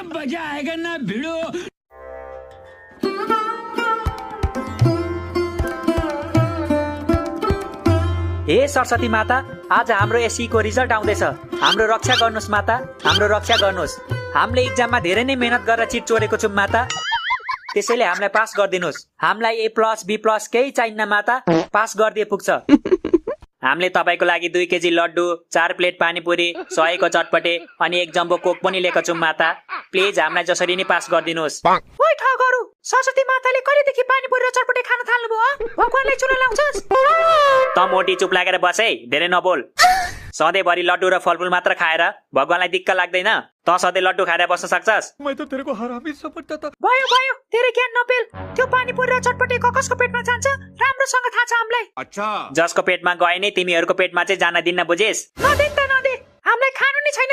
मजा आएगा ना भिड़ो। हे सरस्वती माता, आज हाम्रो एसई को रिजल्ट आउँदैछ। हाम्रो रक्षा गर्नुस् माता, हाम्रो रक्षा गर्नुस्। हामीले एक्जाममा धेरै नै मेहनत गरेर चिट चोरेको छौं माता, त्यसैले हामीलाई पास गरिदिनुस्। हामीलाई A+ B+ केही चाहिन्न माता, पास गरिदिए पुग्छ। हामीले तपाईको लागि 2 केजी लड्डु, 4 प्लेट पानीपुरी, 100 को चटपटे अनि 1 जम्बो कोक पनि लिएको छौं माता। प्लिज हामीलाई जसरी नि पास गरिदिनुस्। ओइ ठगहरू, सरस्वती माताले कहिलेदेखि पानीपुरी र चटपटे खान थाल्नुभयो? भगवानलाई चुलो लाउँछस्? त मोटी चुप लागेर बस है, धेरै नबोल। सधैँभरि लड्डु र फलफुल मात्र खाएर भगवानलाई दिक्क लाग्दैन? त सधैँ लड्डु खाएर बस्न सक्छस्? भयो भयो, धेरै ज्ञान नपेल। त्यो पानीपुरी र चटपटे कसको पेटमा जान्छ राम्रोसँग थाहा छ हामीलाई। अच्छा, जसको पेटमा गए नै तिमीहरूको पेटमा चाहिँ जान दिन्न, बुझेस्? नदे त नदे, हामीलाई खानु नै छैन।